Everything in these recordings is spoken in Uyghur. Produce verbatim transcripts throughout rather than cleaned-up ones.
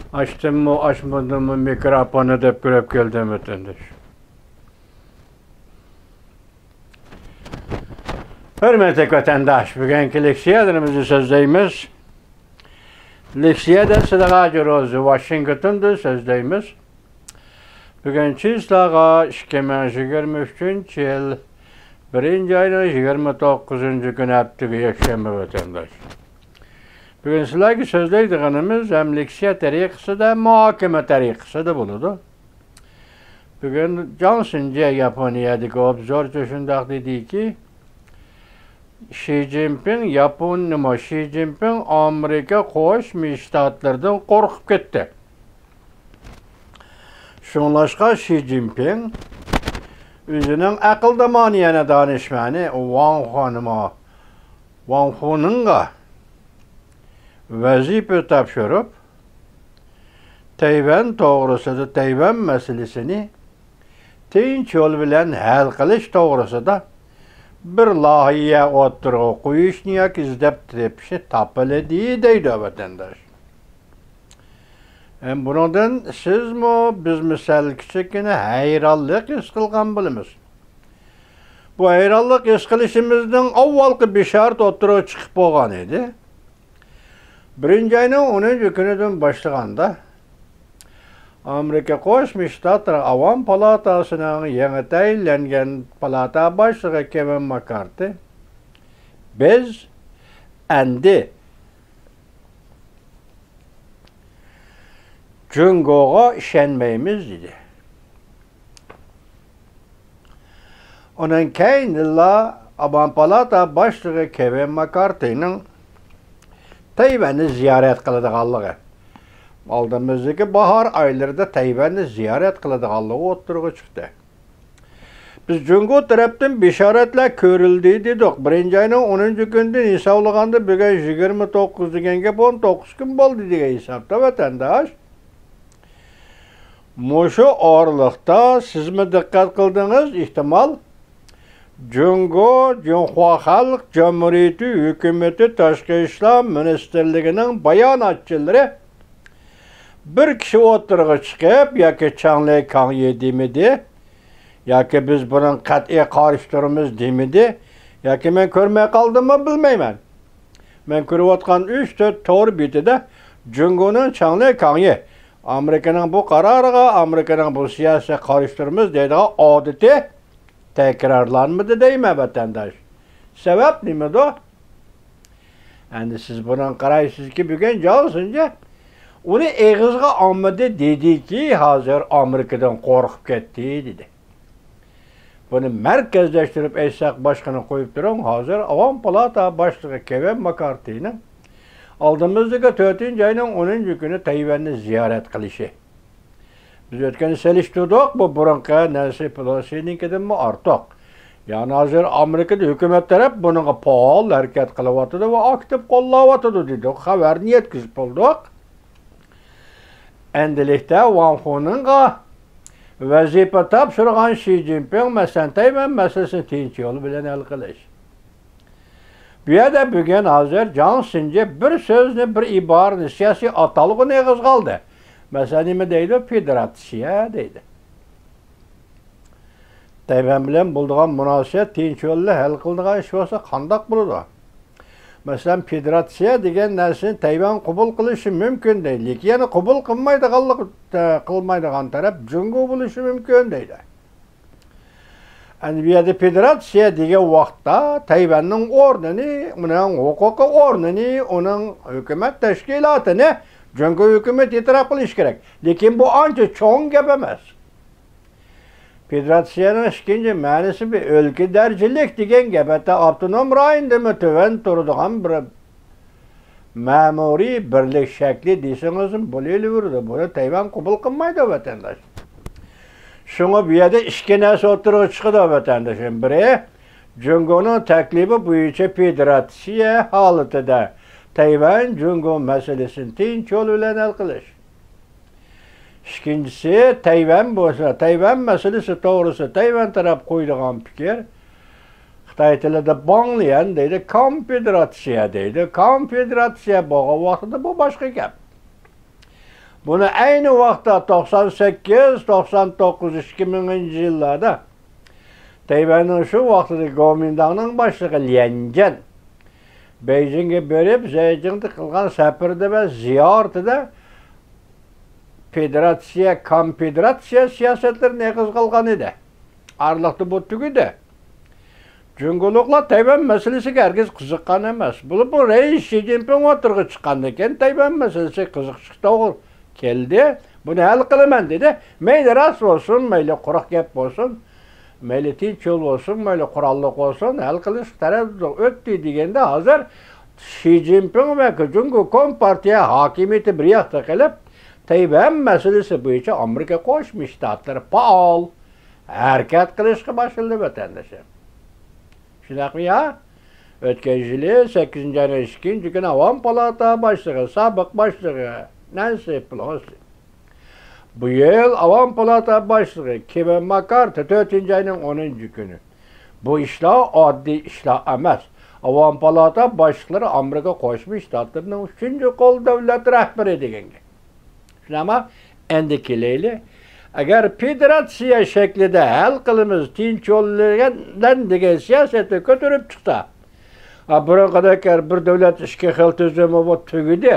ئاچتىممۇ، ئاچمىدىممۇ مىكروفوننى دەپ كىرىپ كەلدىم، ۋەتەنداش. ھۆرمەتلىك ۋەتەنداش، بۈگۈنكى لېكسىيەلىرىمىزنى سۆزلەيمىز. لېكسىيەدە سىلىغا جۇروزى ۋاشىنگتوندىن سۆزلەيمىز. بۈگۈن چىسلاغا ئىككى مىڭ يىگىرمە ئۈچىنچى يىل بىرىنچى ئاينىڭ يىگىرمە توققۇزىنچى كۈنى، ھەپتىگە يەكشەنبە، ۋەتەنداش. بۈگۈن سىلەرگە سۆزلەيدىغىنىمىز ھەم لېكسىيە تەرىقىسىدە، مۇھاكىمە تەرىقىسىدە بولىدۇ. بۈگۈن جاڭ سىنجې ياپونىيەدىكى ئوبزورچى شۇنداق دېدىكى، شى جىنپىڭ ياپون، نېمە، شى جىنپىڭ ئامېرىكا قوشما شتاتلىرىدىن قورقۇپ كەتتى. شۇڭلاشقا شى جىنپىڭ ئۆزىنىڭ ئەقىلدىمانى يەنە دانىشمەنى ۋاڭ خۇ، نېمە، ۋاڭ خۇنىڭغا ۋەزىپە تاپشۇرۇپ، تەيۋەن توغرىسىدا، تەيۋەن مەسىلىسىنى تىنچ يول بىلەن ھەل قىلىش توغرىسىدا بىر لايىھە ئوتتۇرىغا قويۇشنى ياكى ئىزدەپ تېپىشنى تاپىلىدى دەيدۇ ۋەتەنداش. ھەم بۇنىڭدىن سىزمۇ، بىزمۇ سەل كىچىككىنە ھەيرانلىق ھېس قىلغان بولىمىز. بۇ ھەيرانلىق ھېس قىلىشىمىزنىڭ ئاۋۋالقى بېشارىتى ئوتتۇرىغا چىقىپ بولغان ئىدى. بىرىنچى ئاينىڭ ئونىنچى كۈنىدىن باشلىغاندا، ئامېرىكا قوشما شتاتلىرى ئاۋام پالاتاسىنىڭ يېڭى تەيىنلەنگەن پالاتا باشلىقى كېۋىن ماككارتى، «بىز ئەندى جۇڭگوغا ئىشەنمەيمىز» دېدى. ئۇنىڭ كەينىدىنلا ئاۋام پالاتا باشلىقى كېۋىن ماككارتىنىڭ تەيۋەننى زىيارەت قىلىدىغانلىقى، ئالدىمىزدىكى باھار ئايلىرىدا تەيۋەننى زىيارەت قىلىدىغانلىقى ئوتتۇرىغا چىقتى. بىز جۇڭگو تەرەپتىن بېشارەتلەر كۆرۈلدى دېدۇق. بىرىنچى ئاينىڭ ئونىنچى كۈنىدىن ھېسابلىغاندا، بۈگۈن يىگىرمە توققۇز دېگەن گەپ، ئون توققۇز كۈن بولدى دېگەن ھېسابتا، ۋەتەنداش. مۇشۇ ئارىلىقتا سىزمۇ دىققەت قىلدىڭىز، ئېھتىمال، جۇڭگو، جۇڭخۇا خەلق جۇمھۇرىيىتى ھۆكۈمىتى تاشقى ئىشلار مىنىستىرلىكىنىڭ باياناتچىلىرى بىر كىشى ئوتتۇرىغا چىقىپ، ياكى چاڭلى كاڭيې دېمىدى، ياكى بىز بۇنىڭ قەتئىي قارشى تۇرىمىز دېمىدى، ياكى مەن كۆرمەي قالدىممۇ بىلمەيمەن. مەن كۆرۈۋاتقان ئۈچ تۆت تور بېتىدە جۇڭگونىڭ چاڭلى كاڭيې ئامېرىكىنىڭ بۇ قارارىغا، ئامېرىكىنىڭ بۇ سىياسىتىگە قارشى تۇرىمىز دەيدىغان ئادىتى تەكرارلانمىدى دەيمەن، ۋەتەنداش. سەۋەب نېمىدۇ؟ ئەندى سىز بۇنىڭغا قارايسىزكى، بۈگۈن جاۋ سىنجې ئۇنى ئېغىزغا ئالمىدى، دېدىكى، ھازىر ئامېرىكىدىن قورقۇپ كەتتى، دېدى. بۇنى مەركەزلەشتۈرۈپ ئېيتساق، باشقىنى قويۇپ تۇرۇڭ، ھازىر ئاۋام پالاتا باشلىقى كېۋىن ماككارتىنىڭ ئالدىمىزدىكى تۆتىنچى ئاينىڭ ئونىنچى كۈنى تەيۋەننى زىيارەت قىلىشى. بىز ئۆتكەندە سېلىشتۇردۇق، بۇ بۇرۇنقى نەنسى پېلوسىنىڭكىدىنمۇ ئارتۇق. يەنى ھازىر ئامېرىكىدا ھۆكۈمەت تەرەپ بۇنىڭغا پائال ھەرىكەت قىلىۋاتىدۇ ۋە ئاكتىپ قوللاۋاتىدۇ دېدۇق، خەۋەرنى يەتكۈزۈپ بولدۇق. ئەندىلىكتە ۋاڭ خۇنىڭغا ۋەزىپە تاپشۇرغان شى جىنپىڭ، مەسىلەن، تەيۋەن مەسىلىسىنى تىنچ يول بىلەن ھەل قىلىش. بۇ يەردە بۈگۈن ھازىر جاڭ سىنجې بىر سۆزنى، بىر ئىبارىنى، سىياسىي ئاتالغۇنى ئېغىزغا ئالدى. مەسىلەن، نېمە دەيدۇ؟ فېدېراتسىيە دەيدۇ. تەيۋەن بىلەن بولىدىغان مۇناسىۋەت تىنچ يول بىلەن ھەل قىلىنىدىغان ئىش بولسا قانداق بولىدۇ؟ مەسىلەن، فېدېراتسىيە دېگەن نەرسىنى تەيۋەن قوبۇل قىلىشى مۇمكىن دەيدۇ، لېكىن يەنە قوبۇل قىلمايدىغانلىق، قىلمايدىغان تەرەپ جۇڭگو بولۇشى مۇمكىن دەيدۇ. ئەنە بۇ يەردە فېدېراتسىيە دېگەن ۋاقىتتا تەيۋەننىڭ ئورنىنى، ئۇنىڭ ھوقۇقىي ئورنىنى، ئۇنىڭ ھۆكۈمەت تەشكىلاتىنى جۇڭگو ھۆكۈمىتى ئېتىراپ قىلىشى كېرەك. لېكىن بۇ ئانچە چوڭ گەپ ئەمەس. فېدېراتسىيەنىڭ ئىككىنچى مەنىسى بىر ئۆلكە دەرىجىلىك دېگەن گەپ، ھەتتا ئاپتونوم رايوندىنمۇ تۆۋەن تۇرىدىغان بىر مەمۇرىي بىرلىك شەكلى دېسىڭىزمۇ بولۇۋېرىدۇ. بۇنى تەيۋەن قوبۇل قىلمايدۇ، ۋەتەنداش. شۇڭا بۇ يەردە ئىككى نەرسە ئوتتۇرىغا چىقىدۇ، ۋەتەنداش. بىرى، جۇڭگونىڭ تەكلىپى بويىچە فېدېراتسىيە ھالىتىدە تەيۋەن جۇڭگو مەسىلىسىنى تىنچ يول بىلەن ھەل قىلىش. ئىككىنچىسى، تەيۋەن بولسا، تەيۋەن مەسىلىسى توغرىسىدا تەيۋەن تەرەپ قويىدىغان پىكىر، خىتاي تىلىدا باڭليەن دەيدۇ، كونفېدېراتسىيە دەيدۇ. كونفېدېراتسىيە بولغان ۋاقتىدا بۇ باشقا گەپ. بۇنى ئەينى ۋاقىتتا توقسان سەككىز، توقسان توققۇز، ئىككى مىڭىنچى يىللاردا تەيۋەننىڭ شۇ ۋاقتىدىكى گومىنداڭنىڭ باشلىقى ليەنجەن بېيجىڭغا بېرىپ، زەيجىڭدا قىلغان سەپىرىدە ۋە زىيارىتىدە فېدېراتسىيە، كونفېدېراتسىيە سىياسەتلىرىنى ئېغىزغا ئالغان ئىدى. ئارىلىقتا بۇ تۈگىدى. جۇڭگولۇقلار تەيۋەن مەسىلىسىگە ھەرگىز قىزىققان ئەمەس. بولۇپمۇ رەئىس شى جىنپىڭ ئوتتۇرىغا چىققاندىن كېيىن تەيۋەن مەسىلىسىگە قىزىقىشقا توغرا كەلدى. بۇنى ھەل قىلىمەن دېدى. مەيلى راست بولسۇن، مەيلى قۇرۇق گەپ بولسۇن، مەيلى تىنچ يول بولسۇن، مەيلى قوراللىق بولسۇن، ھەل قىلىش تەرەپىدىن ئۆتتى دېگەندە، ھازىر شى جىنپىڭ ۋە جۇڭگو كومپارتىيە ھاكىمىيىتى بىر ياقتا قېلىپ، تەيۋەن مەسىلىسى بويىچە ئامېرىكا قوشما شتاتلىرى پائال ھەرىكەت قىلىشقا باشلىدى، ۋەتەندىشىم. شۇنداقمۇ يا؟ ئۆتكەن يىلى سەككىزىنچى ئاينىڭ ئىككىنچى كۈنى ئاۋام پالاتا باشلىقى، سابىق باشلىقى نەنسى پېلوسى، بۇ يىل ئاۋام پالاتا باشلىقى كېۋىن ماككارتى، تۆتىنچى ئاينىڭ ئونىنچى كۈنى. بۇ ئىشلار ئاددىي ئىشلار ئەمەس. ئاۋام پالاتا باشلىقلىرى ئامېرىكا قوشما شتاتلىرىنىڭ ئۈچىنچى قول دۆلەت رەھبىرى دېگەن گەپ. شۇنداقمۇ؟ ئەندى كېلەيلى. ئەگەر فېدېراتسىيە شەكلىدە ھەل قىلىمىز، تىنچ يول بىلەن دېگەن سىياسەتنى كۆتۈرۈپ چىقسا، ھا، بۇرۇنقىدەك بىر دۆلەت ئىككى خىل تۈزۈمى بۇ تۈگىدى.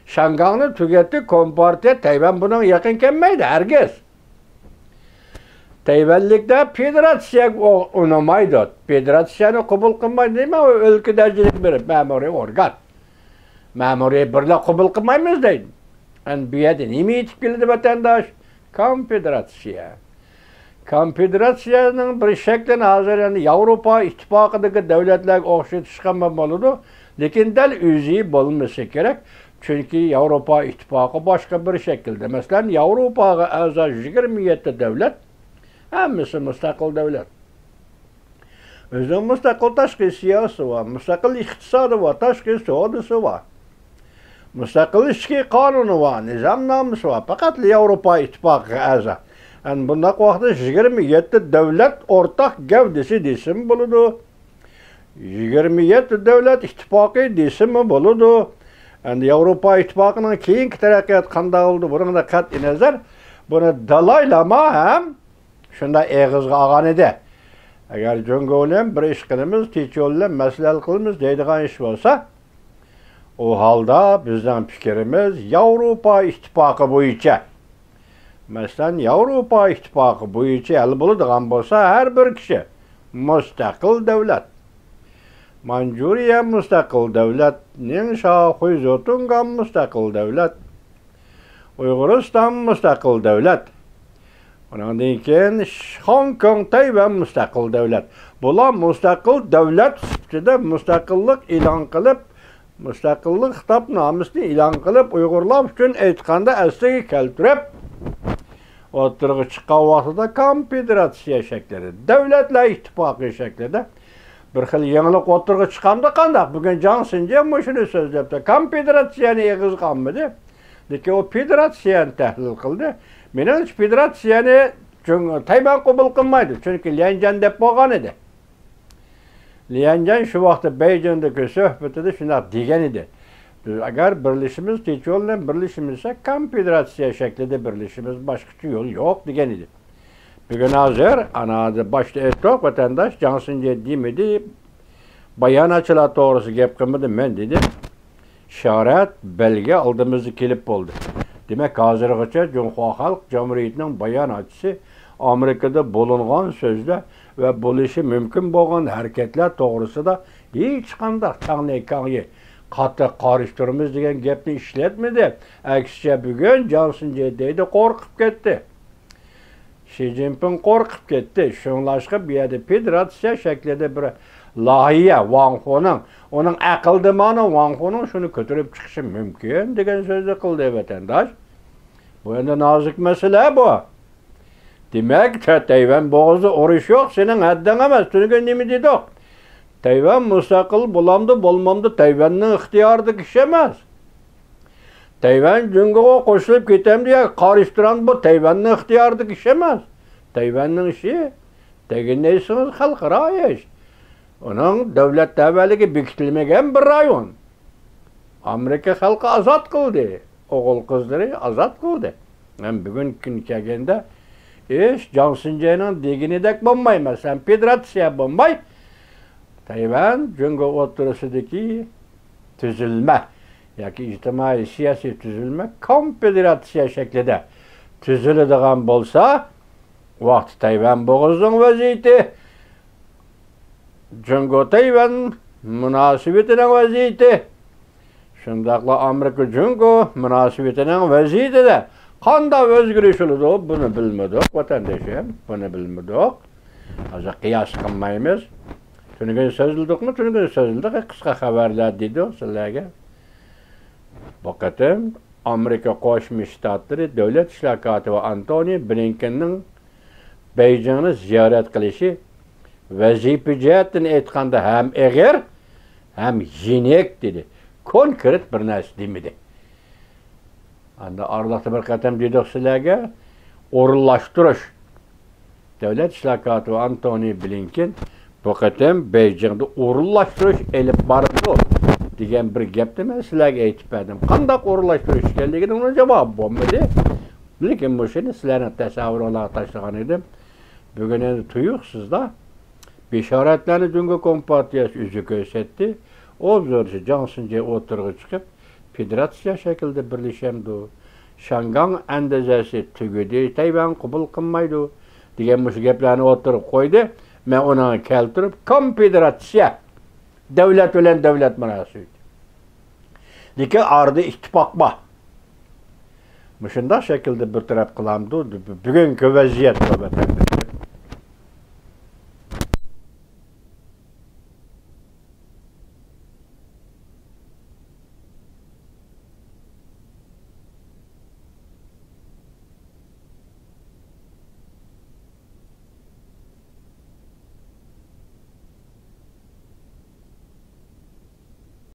شياڭگاڭنى تۈگەتتى، كومپارتىيە، تەيۋەن بۇنىڭغا يېقىن كەلمەيدۇ ھەرگىز. تەيۋەنلىكلەر فېدېراتسىيەگە ئۇ-، ئۇنىمايدۇ. فېدېراتسىيەنى قوبۇل قىلمايدۇ دەيمەن، ئۇ ئۆلكە دەرىجىلىك بىر مەمۇرىي ئورگان. مەمۇرىي بىرلا قوبۇل قىلمايمىز دەيدۇ. ئەمدى بۇ يەردە نېمە يېتىپ كېلىدۇ ۋەتەنداش؟ كونفېدېراتسىيە. كونفېدېراتسىيەنىڭ بىر شەكلىنى ھازىر يەنە ياۋروپا ئىتتىپاقىدىكى دۆلەتلەرگە ئوخشىتىشقا بولىدۇ، لېكىن دەل ئۆزى بولمىسا كېرەك، چۈنكى ياۋروپا ئىتتىپاقى باشقا بىر شەكىلدە. مەسىلەن، ياۋروپاغا ئەزا يىگىرمە يەتتە دۆلەت، ھەممىسى مۇستەقىل دۆلەت. ئۆزىنىڭ مۇستەقىل تاشقى سىياسىتى بار، مۇستەقىل ئىقتىسادى بار، تاشقى سودىسى بار. مۇستەقىل ئىچكى قانۇنى بار، نىزامنامىسى بار. پەقەتلا ياۋروپا ئىتتىپاقىغا ئەزا. يەنى بۇنداق ۋاقىتتا يىگىرمە يەتتە دۆلەت ئورتاق گەۋدىسى دېسىمۇ بولىدۇ. يىگىرمە يەتتە دۆلەت ئىتتىپاقى دېسىمۇ بولىدۇ. ئەمدى ياۋروپا ئىتتىپاقىنىڭ كېيىنكى تەرەققىياتى قانداق بولىدۇ، بۇنىڭدا قەتئىي نەزەر، بۇنى دالاي لاما ھەم شۇنداق ئېغىزغا ئالغان ئىدى. ئەگەر جۇڭگو بىلەن بىر ئىش قىلىمىز، تىنچ يول بىلەن مەسىلە ھەل قىلىمىز دەيدىغان ئىش بولسا، ئۇ ھالدا بىزنىڭ پىكرىمىز ياۋروپا ئىتتىپاقى بويىچە. مەسىلەن، ياۋروپا ئىتتىپاقى بويىچە ھەل بولىدىغان بولسا، ھەر بىر كىشى مۇستەقىل دۆلەت. مانجۇرىيە مۇستەقىل دۆلەت، نىڭشا خۇيزۇتۇڭگان مۇستەقىل دۆلەت. ئۇيغۇرىستان مۇستەقىل دۆلەت. ئۇنىڭدىن كېيىن خوڭكوڭ، تەيۋەن مۇستەقىل دۆلەت. بۇلار مۇستەقىل دۆلەت سۈپىتىدە مۇستەقىللىق ئېلان قىلىپ، مۇستەقىللىق خىتابنامىسىنى ئېلان قىلىپ، ئۇيغۇرلار ئۈچۈن ئېيتقاندا ئەسلىگە كەلتۈرۈپ، ئوتتۇرىغا چىققان ۋاقتىدا كونفېدېراتسىيە شەكلىدە، دۆلەتلەر ئىتتىپاقى شەكلىدە بىر خىل يېڭىلىق ئوتتۇرىغا چىققاندا قانداق؟ بۈگۈن جاڭ سىنجيې مۇشۇنى سۆزلەپتۇ. كونفېدېراتسىيەنى ئېغىزغا ئالمىدى. لېكىن ئۇ فېدېراتسىيەنى تەھلىل قىلدى. مېنىڭچە، فېدېراتسىيەنى جۇڭ-، تەيۋەن قوبۇل قىلمايدۇ. چۈنكى ليەنجەن دەپ بولغان ئىدى. ليەنجەن شۇ ۋاقىتتا بېيجىڭدىكى سۆھبىتىدە شۇنداق دېگەن ئىدى. بىز ئەگەر بىرلىشىمىز، تىنچ يول بىلەن بىرلىشىمىز دېسەك، كونفېدېراتسىيە شەكلىدە بىرلىشىمىز، باشقىچە يول يوق دېگەن ئىدى. بۈگۈن ھازىر ئانا باشتا ئېيتتۇق، ۋەتەنداش جاڭ سىنجيې دېمىدى، باياناتچىلار توغرىسىدا گەپ قىلمىدىم مەن دېدى. ئىشارەت، بەلگە ئالدىمىزدا كېلىپ بولدى. دېمەك، ھازىرغىچە جۇڭخۇا خەلق جۇمھۇرىيىتىنىڭ باياناتچىسى ئامېرىكىدا بولۇنغان سۆزلەر ۋە بولۇشى مۇمكىن بولغان ھەرىكەتلەر توغرىسىدا ھېچقانداق تاڭنى كاڭيى، قاتتىق قارشى تۇرىمىز دېگەن گەپنى ئىشلەتمىدى. ئەكسىچە، بۈگۈن جاڭ سىنجيې دەيدۇ، قورقۇپ كەتتى. شى جىنپىڭ قورقۇپ كەتتى. شۇڭلاشقا بۇ يەردە فېدېراتسىيە شەكلىدە بىر لايىھە، ۋاڭ خۇنىڭ، ئۇنىڭ ئەقىل دىماغىنىڭ، ۋاڭ خۇنىڭ شۇنى كۆتۈرۈپ چىقىشى مۇمكىن دېگەن سۆزنى قىلدى، ۋەتەنداش. بۇ ئەمدى نازۇك مەسىلە بۇ. دېمەك، تە-، تەيۋەن بوغۇزىدا ئۇرۇش يوق، سېنىڭ ھەددىڭ ئەمەس. تۈنۈگۈن نېمە دېدۇق؟ تەيۋەن مۇستەقىل بولامدۇ، بولمامدۇ، تەيۋەننىڭ ئىختىيارىدىكى ئىش ئەمەس. تەيۋەن جۇڭگوغا قوشۇلۇپ كېتەمدۇ ياكى قارشى تۇرامدۇ، بۇ تەيۋەننىڭ ئىختىيارىدىكى ئىش ئەمەس. تەيۋەننىڭ ئىشى دېگىنىنى ئېيتسىڭىز خەلقئارا ئىش. ئۇنىڭ دۆلەت تەۋەلىكى بېكىتىلمىگەن بىر رايون. ئامېرىكا خەلقى ئازاد قىلدى. ئوغۇل قىزلىرى ئازاد قىلدى. ھەم بۈگۈنكى كۈن كەلگەندە ئىش جاڭ سىنجەينىڭ دېگىنىدەك بولماي، مەسىلەن، فېدېراتسىيە بولماي، تەيۋەن جۇڭگو ئوتتۇرىسىدىكى تۈزۈلمە ياكى ئىجتىمائىي سىياسىي تۈزۈلمە كونفېدېراتسىيە شەكلىدە تۈزۈلىدىغان بولسا، ۋاقتى تەيۋەن بوغۇزىنىڭ ۋەزىيىتى، جۇڭگو تەيۋەن مۇناسىۋىتىنىڭ ۋەزىيىتى، شۇنداقلا ئامېرىكا جۇڭگو مۇناسىۋىتىنىڭ ۋەزىيىتىدە قانداق ئۆزگىرىش بولىدۇ، بۇنى بىلمىدۇق، ۋەتەندىشىم، بۇنى بىلمىدۇق. ھازىر قىياس قىلمايمىز. تۈنۈگۈن سۆزلىدۇقمۇ؟ تۈنۈگۈن سۆزلىدۇق، قىسقا خەۋەرلەر دېدۇق سىلەرگە. بۇ قېتىم ئامېرىكا قوشما شتاتلىرى دۆلەت ئىشلار كاتىپى ئانتونى بلىنكېننىڭ بېيجىڭنى زىيارەت قىلىشى ۋەزىپە جەھەتتىن ئېيتقاندا ھەم ئېغىر، ھەم يېنىك دېدى. كونكرېت بىر نەرسە دېمىدى. ئاندا ئارىلىقتا بىر قېتىم دېدۇق سىلەرگە، ئورۇنلاشتۇرۇش. دۆلەت ئىشلار كاتىپى ئانتونى بلىنكېن بۇ قېتىم بېيجىڭدا ئورۇنلاشتۇرۇش ئېلىپ بارىدۇ دېگەن بىر گەپنى مەن سىلەرگە ئېيتىپ بەردىم. قانداق ئورۇنلاشتۇرۇش ئىكەنلىكىنىڭ جاۋابى بولمىدى. لېكىن مۇشۇنى سىلەرنىڭ تەسەۋۋۇرىڭلارغا تاشلىغان ئىدىم. بۈگۈن ئەمدى تۇيۇقسىزلا بېشارەتلەرنى جۇڭگو كومپارتىيەسى ئۆزى كۆرسەتتى. ئوبزورچى جاڭ سىنجەي ئوتتۇرىغا چىقىپ، فېدېراتسىيە شەكلىدە بىرلىشەمدۇ؟ شياڭگاڭ ئەندىزىسى تۈگىدى، تەيۋەن قوبۇل قىلمايدۇ، دېگەن مۇشۇ گەپلەرنى ئوتتۇرىغا قويدى. مەن ئۇنىڭغا كەلتۈرۈپ، كونفېدېراتسىيە دۆلەت بىلەن دۆلەت مۇناسىۋىتى. لېكىن ئارىدا ئىتتىپاق بار. مۇشۇنداق شەكىلدە بىر تەرەپ قىلامدۇ؟ بۈگۈنكى ۋەزىيەت بۇ ۋەتەندە.